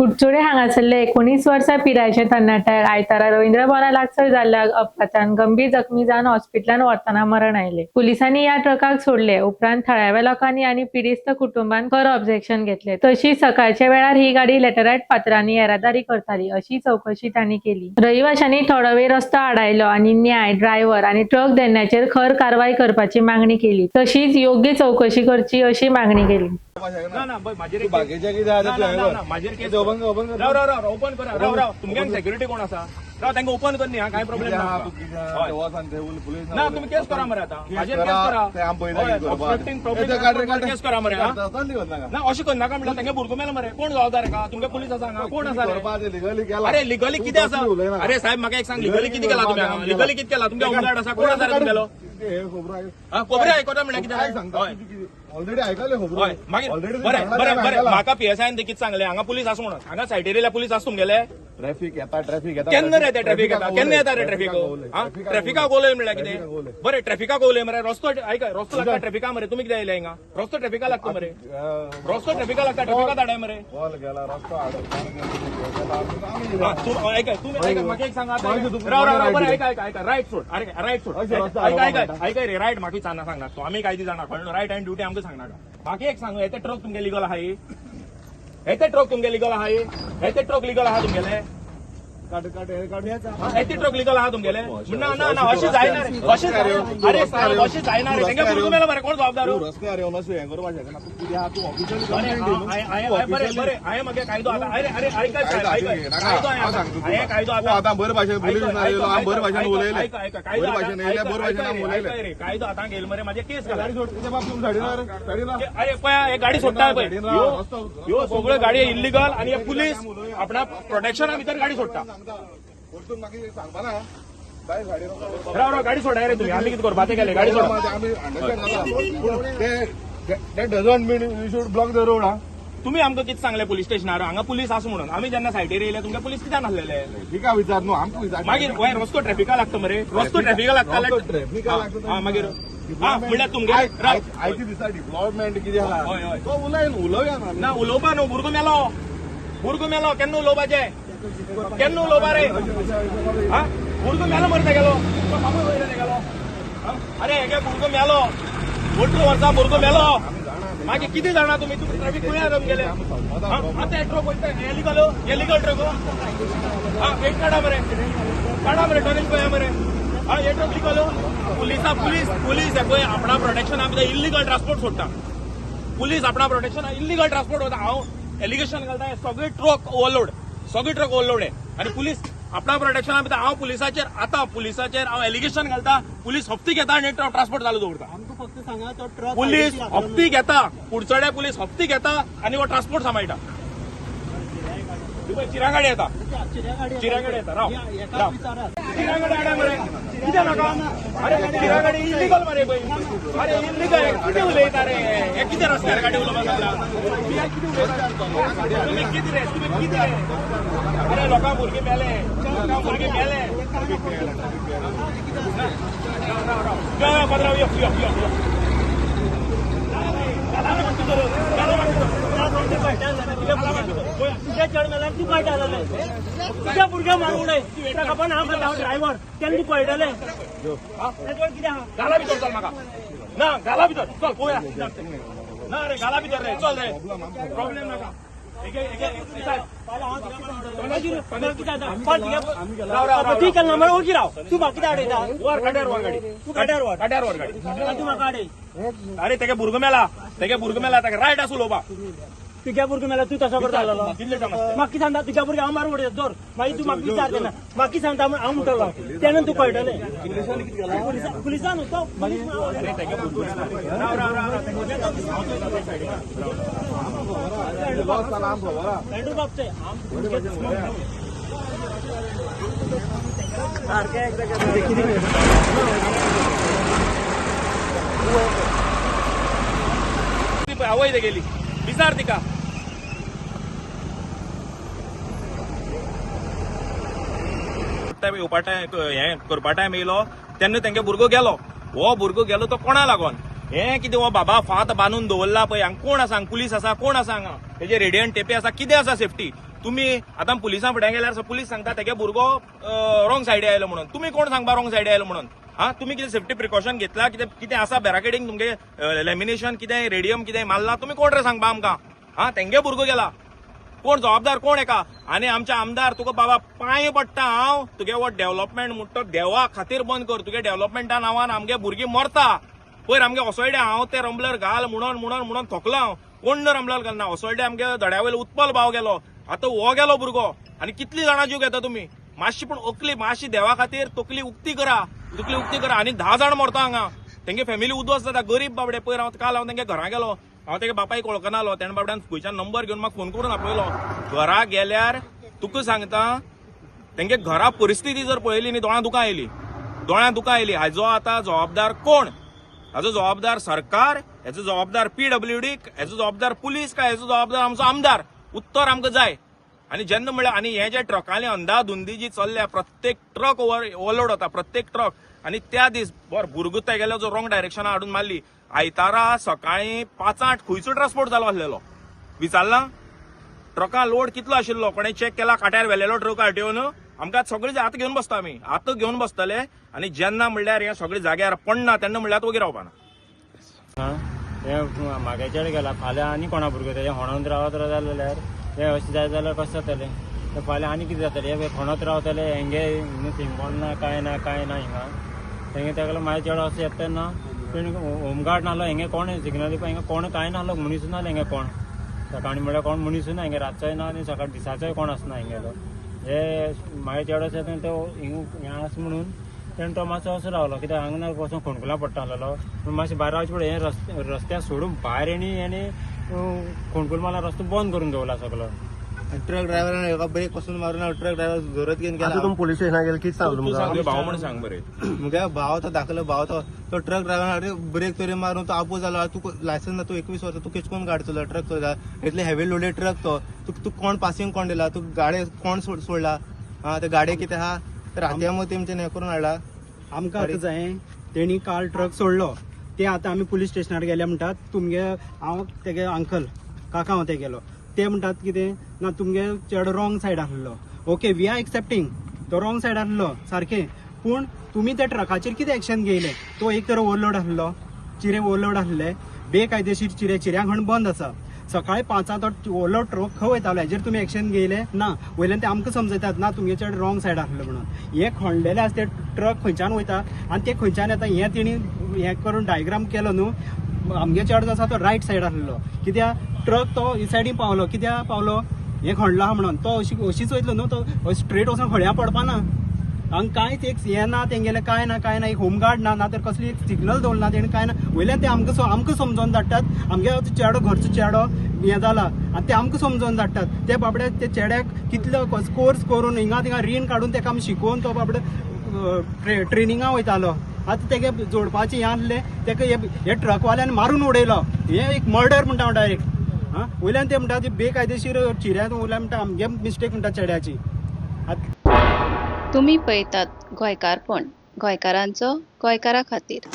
कुडचडे हांगासरले 19 वर्सां पिरायेच्या तरणाट्याक आयतारा रवींद्र भवना लागसर जाल्ल्या अपघातान गंभीर जखमी जावन हॉस्पिटलांत व्हरतना मरण आयले. पुलिसांनी ह्या ट्रकाक सोडले उपरांत थळाव्या लोकांनी आनी पिडेस्त कुटुंबान खर ऑब्जेक्शन घेतले. तशीच सकाळच्या वेळार ही गाडी लेटरायट फातरांनी येरादारी करताली अशी चवकशी तांणी केली. रहिवाशांनी थोडो वेळ रस्तो आडायलो आनी न्याय, ड्रायव्हर आनी ट्रक धनयांचेर खर कारवाय करपाची मागणी केली. तशीच योग्य चवकशी करची अशी मागणी केली. ना ना, म्हाजेर तूं बाकीच्या कितें आहा ना, तें ना, ना, तुवें ना, म्हाजेर केस ओपन कर, ओपन कर. राव राव राव, ओपन करा. राव राव, तुमगे सेक्युरिटी कोण आसा? राव, तांकां ओपन कर न्ही. हा, कांय प्रॉब्लेम कितें ना आहा, आमकां. तूं कितें आहा, हय. ते वच आनी ते उल पुलीस ना, तुमी केस करा मरे आतां. केस म्हाजेर करा, केस करा. ते आमी पळयता हय, कितें करपा. obstructing ए, ते काड रे, काड रे. केस करा मरे, हा. चल नी नाका. ना, अशें करनाका म्हणल्यार तेंगे भुरगो मेलो मरे. कोण जबाबदार हाका? तुमगे पुलीस आसा हांगा? कोण आसा रे? करपा ते legally केला. अरे लिगली तूं कितें आसा? तसलें उलयना. अरे साहेब, म्हाका एक सांग, लिगली कितें केला तुमी हांगा? लिगली कितें केला? तुमगे होमगार्ड आसा? कोण आसा रे तुमगेलो? ते हे खबरो आयक. हा, खबरी आयकता म्हणल्यार कितें? काय सांगता? हय. ऑलरेडी आयकले खबरो. हय, मागीर ऑलरेडी बरें बरें बरें, म्हाका पीएसआयन देखीत सांगलें हांगा पुलीस आसा म्हणून. हांगा सायडीर येयल्या पुलीस आसा तुमगेले? ट्रॅफिक येता, ट्रॅफिक येता. केन्ना रे ते ट्रॅफिक येता? केन्ना येता रे ट्रॅफिक? हा, ट्रॅफिकाक उलय म्हणल्यार कितें? बरें, ट्रॅफिकाक उलय मरे. रस्तो आयक, रस्तो लागता ट्रॅफिका मरे. तुमी कितें येयले हिंगा? रस्तो ट्रॅफिका लागता मरे, रस्तो ट्रॅफिका लागता. ट्रॅफिका धाडाय मरे. बॉल गेला रस्तो. हा, तूं आयक, तुमी आयक, म्हाका एक सांगा आतां. राव राव राव, बरें, आयक आयक आयक, रायट सोड. अरे रायट सोड. आयक आयक आयक रे, रायट म्हाका सांगना सांगना तूं. आमी कांय जाणा कळ्ळें? रायट आनी ड्युटी आमकां सांगनाका. म्हाका एक सांग, हे ट्रक तुमगे लिगल आहा? हे ट्रक तुमगे लिगल आहा? हे ट्रक लिगल आहा तुमगेले? काड काड, हे काड. हे ट्रक लिगल आहा तुमगेले? ना ना ना, अशें जायना रे, अशें जायना. अरे साहेब, अशें जायना रे. तेंगे भुरगो मेलो मरे, कोण जबाबदार? तूं रस्त्यार येवन अशें हें करपाक शकना. तूं कितें आहा, तूं ऑफिशियली बरें, बरें बरें, हांवें म्हागे कायदो आतां. अरे अरे, आयक साहेब, आयक, कायदो हांवें कायदो तूं आतां बरे भाशेन पुलीस येयलो, हांव बरे भाशेन उलयले. बरे भाशेन येयले, बरे भाशेन आमी उलयले. कायदो आतां घेयल मरे, म्हाजे केस घाला. गाडी सोड तुज्या बाप, तुम साडीन रे, साडीन. अरे पळय, हे गाडी सोडटा पळय, ह्यो सगळ्यो गाडयो इल्लिगल आनी हे पुलीस आपणा प्रोटेक्शना भितर गाडी सोडटा. परतून मागीर सांगपा ना काय साडीन. राव राव, गाडी सोडाय रे तुमी. आमी कितें करपा तें केलें, गाडी सोडा. आमी अंडरस्टँड जाता, पूण ते that doesn't mean you should block the road. हा, तुमी आमकां कितें सांगलें पुलीस स्टेशनार हांगा पुलीस आसा म्हणून. आमी जेन्ना सायडीर येयले, तुमकां पुलीस कित्याक नासलेले? तिका विचार न्हू, आमकां विचार. मागीर वय रस्तो ट्रॅफिका लागता मरे, रस्तो ट्रॅफिका लागता. रस्तो ट्रॅफिका लागता. हा, मागीर हा म्हणल्यार तुमगे आयच्या दिसा डिप्लॉयमेंट कितें आहा? हय, हय. तो उलय, उलोवया ना आमी. ना, उलोवपा न्हू. भुरगो मेलो, भुरगो मेलो, केन्ना उलोवपाचें? केन्ना उलोवपा रे? हा, भुरगो मेलो मरे तेगेलो, तो बापूय वयलो तेगेलो. हा? अरे हेगे भुरगो मेलो, 18 वर्सां भुरगो मेलो. मागीर कितें जाणा तुमी? तुमी ट्रॅफिक खंय आसा तुमगेले? हा, आतां ट्रक वयता, इलिगल, इलिगल ट्रक. हा, वेट, काडा मरे, काडा मरे, टोनेज पळया मरे. हा, हे ट्रक लिगल? पुलिसा, पुलीस पुलीस हे पळय आपणा प्रोटेक्शन भितर इल्लिगल ट्रान्सपोर्ट सोडटा. पुलीस आपणा प्रोटेक्शन इल्लिगल ट्रान्सपोर्ट वता. हांव एलिगेशन घालता, हे सगळे ट्रक ओवरलोड, सगळे ट्रक ओवरलोड आहे आनी पुलीस आपणा प्रोटेक्शना भितर. हांव पुलिसाचेर, आतां पुलिसाचेर हांव एलिगेशन घालता. पुलीस हप्ती घेता आनी ट्रान्सपोर्ट चालू दवरता. आमकां फक्त सांगा, तो ट्रक पुलीस हप्ती घेता, कुडचड्या पुलीस हप्ती घेता आनी हो ट्रान्सपोर्ट सांबाळटा. पळय, चिरागाडी येता, चिरागाडी येता. राव राव, चिरागाडी आडा मरे. कितें नाका? अरे चिरागाडी इलिगल मरे पळय. अरे इलिगल कितें उलयता रे हे? कितें रस्त्यार गाडी उलोवपाक लागला? तुमी कितें रे, तुमी कितें रे? अरे लोकां भुरगीं मेले, लोकां भुरगीं मेले. राव राव राव, पात्रांव, यो यो यो यो. तुझ्या चेड मेल्यार तूं कळटा जालें? तुज्या भुरग्याक मारून उडय ट्रका पण. हांव हांव ड्रायव्हर, तेन्ना तूं कळटलें तेजो कितें आहा. घाला भितर, चल म्हाका ना, घाला भितर, चल पळोवया. ना रे, घाला भितर रे, चल रे, प्रॉब्लेम नाका. एक एक एक साहेब. राव राव राव. तूं केन्ना मरे ओगी राव. तूं म्हाका कितें आडयता? वर काट्यार वर गाडी. तूं काट्यार वर. काट्यार वर गाडी. तूं म्हाका आडय. अरे तेगे भुरगो मेला, तेगे भुरगो मेला, ताका रायट आसा उलोवपा. तुज्या भुरगो मेला, तूं तसो करता जालो? कितले टायम आसता? म्हाका कितें सांगता? तुज्या भुरग्याक हांव मारून उडयता दर. मागीर तूं म्हाका विचार तेन्ना म्हाका कितें सांगता हांव म्हणटलो तेन्ना तूं कळटलें. पुलिसान न्हू तो पुलीस. अरे तेगे भुरगो मेला. राव राव राव राव. लॉस जाला आमकां खबर आहा. पेट्रोल बाब ते ती पळय आवय तेगेली विचार तिका. येवपा टायम, हें करपा टायम येयलो तेन्ना तेंगे भुरगो गेलो. हो भुरगो गेलो तो कोणा लागोन? हें कितें हो बाबा फात बांदून दवरला पळय हांगा? कोण आसा हांगा? पुलीस आसा? कोण आसा हांगा? तेजे रेडियन टेपे आसा? कितें आसा सेफ्टी? तुमी आतां पुलिसां फुड्यान गेल्यार पुलीस सांगता तेगे भुरगो रॉंग सायडी आयलो म्हणून. तुमी कोण सांगपा रॉंग सायडी आयलो म्हणून? हा, तुमी कितें सेफ्टी प्रिकॉशन घेतला? कितें कितें आसा बॅराकेडींग तुमगे लॅमिनेशन कितें रेडियम कितें मारला? तुमी कोण रे सांगपा आमकां? हा, तेंगे भुरगो गेला, कोण जबाबदार कोण एका? आनी आमचे आमदार, तुका बाबा पांय पडटा हांव, तुगे हो डेव्हलपमेंट म्हणटा तो देवा खातीर बंद कर. तुगे डेव्हलपमेंटा नांवान आमगे भुरगीं मरता. पयर आमगे असोळड्या हांव ते रंबलर घाल म्हणून म्हणून म्हणून थकलो हांव. कोण रंबलर घालना. असोळड्या आमगे धड्या वयलो उत्पल भाव गेलो, आतां हो गेलो भुरगो. आनी कितली जाणां जीव घेता तुमी? मातशी पूण अकली मातशी देवा खातीर तकली उक्ती करा, तकली उक्ती करा. आनी 10 जाण मरता हांगा, तेंगे फॅमिली उद्ध्वस्त जाता. गरीब बाबडे. पयर हांव काल हांव तेंगे घरा गेलो, हांव तेगे बापायक वळखनालो. तेणें बाबड्यान खंयच्यान नंबर घेवन म्हाका फोन करून आपयलो. घरा गेल्यार तुका सांगता, तेंगे घरा परिस्थिती जर पळयली न्ही, दोळ्यां दुकां आयली, दोळ्यां दुकां आयली. हाजो आतां जबाबदार कोण? हाजो जबाबदार सरकार, हेजो जबाबदार पीडब्ल्यूडी, हेजो जबाबदार पुलीस, काय हेजो जबाबदार आमचो आमदार? उत्तर आमकां जाय. आनी जेन्ना म्हणल्यार आनी हे जे ट्रकांनी अंदाधुंदी जी चल्ल्या, प्रत्येक ट्रक ओवरलोड वता, प्रत्येक ट्रक. आनी त्या दीस बर भुरगो तेगेलो जो रॉंग डायरेक्शना हाडून मारली. आयतारा सकाळी 5-8 खंयचो ट्रान्सपोर्ट जालो आसलेलो विचारला? ट्रका लोड कितलो आशिल्लो कोणें चॅक केला? काट्यार व्हेलेलो ट्रक आरटीओन? आमकां सगळे आतां घेवन बसता आमी, आतां घेवन बसतले. आनी जेन्ना म्हणल्यार हें सगळें जाग्यार पडना तेन्ना म्हणल्यार वगीर रावपाना. हे मागेचेर गेला, फाल्यां आनी कोणा भुरगो तेजें होणोन रावत जाल्यार हे अशें जायत जाल्यार कशें जातलें? ते फाल्यां आनी कितें जातलें? हे खणत रावतले हेंगे हिंगा सिंबॉल ना, कांय ना, कांय ना हिंगा. तेंगे तेका लागून मागीर चेडो अशें येता तेन्ना पूण होमगार्ड नासलो हेंगे, कोण सिग्नल दिवपा हिंगा कोण कांय नासलो, मनीसूच नासलो हिंगा कोण. सकाळीं म्हळ्यार कोण मनीसूच ना हिंगा, रातचोय ना आनी सकाळ दिसाचोय कोण आसना हिंगेलो. हे मागीर चेडो अशें येता तो हिंगा हें आसा म्हणून तेणें तो मातसो असो रावलो, कित्याक हांगा वचोन फोंडकुलां पडटा आसलेलो. पूण मातशें भायर रावचें पडलें. हें रस्त्यार सोडून भायर हेणी हेणी फोंडकुल मारला, रस्तो बंद करून दवरला सगलो. ट्रक ड्रायव्हरान हेका ब्रेक पासून मारून ट्रक ड्रायव्हर जोरात घेवन आता गेला. तुम्ही पोलीस स्टेशनात गेले, कितें सांगलें तूं तुमकां? सांग भाव म्हणून सांग बरें. मुगे भाव तो धाकलो भाव, तो तो ट्रक ड्रायव्हरान अरे ब्रेक तरी मारून तो आबू जालो. तूं लायसन्स ना, तूं 21 वर्सां तूं केश करून गाडी चलयता, ट्रक चलयता, इतले हेवी लोडेड ट्रक तो तूं कोण पासिंग कोण दिला? तूं गाडये कोण सोडला? हा, ते गाडये कितें आहा रातया मग तेमचे हें करून हाडला. आमकां आतां जाय तेणी काल ट्रक सोडलो, ते आतां आमी पुलीस स्टेशनार गेले म्हणटात तुमगे, हांव तेगे अंकल काका हांव तेगेलो, ते म्हणटात कितें ना तुमगे चेडो रॉंग सायड आसलो. ओके, we are accepting तो रॉंग सायड आसलो सारकें, पूण तुमी त्या ट्रकाचेर कितें एक्शन घेयलें? तो एक तर ओवरलोड आसलो, चिरे ओवरलोड आसले, बेकायदेशीर चिरे, चिऱ्यांक खण बंद आसा. सकाळी 5 तो ओवरलोड ट्रक खंय वयतालो हेजेर तुमी एक्शन घेयलें ना? वयल्यान ते आमकां समजयतात ना तुमगे चेडो रॉंग सायड आसलो म्हणून. हे खणलेले आसा ते ट्रक खंयच्यान वयता आनी ते खंयच्यान येता हें तेणी हें करून डायग्राम केलो न्हू. आमगे चेडो जो आसा तो रायट सायड आसलो, कित्याक ट्रक तो ही सायडीन पावलो, कित्याक पावलो हें खणलो आहा म्हणून. तो अशीच वयतलो न्हू, तो स्ट्रेट वचोन खळयां पडपा ना. हांगा कांयच एक हें ना तेंगेलें, कांय ना, कांय ना, एक होमगार्ड ना, ना तर कसली एक सिग्नल दवरना तेणी, कांय ना. वयल्यान ते आमकां समजोन धाडटात आमगे चेडो घरचो चेडो हें जाला आनी ते आमकां समजोन धाडटात. ते बाबडे ते चेड्याक कितलो कोर्स करून हिंगा थिंगा रीण काडून तेका आमी शिकोवन तो बाबडो ट्रेनिंगा वयतालो. आतां तेगे जोडपाचें हें आसलें तेका हे ट्रकवाल्यान मारून उडयलो. हें एक मर्डर म्हणटा हांव डायरेक्ट. आं, वयल्यान ते म्हणटा ती बेकायदेशीर चिऱ्यान वयल्यान म्हणटा आमगे मिस्टेक म्हणटा चेड्याची. आतां तुमी पळयतात गोंयकारपण, गोंयकारांचो गोंयकारा खातीर.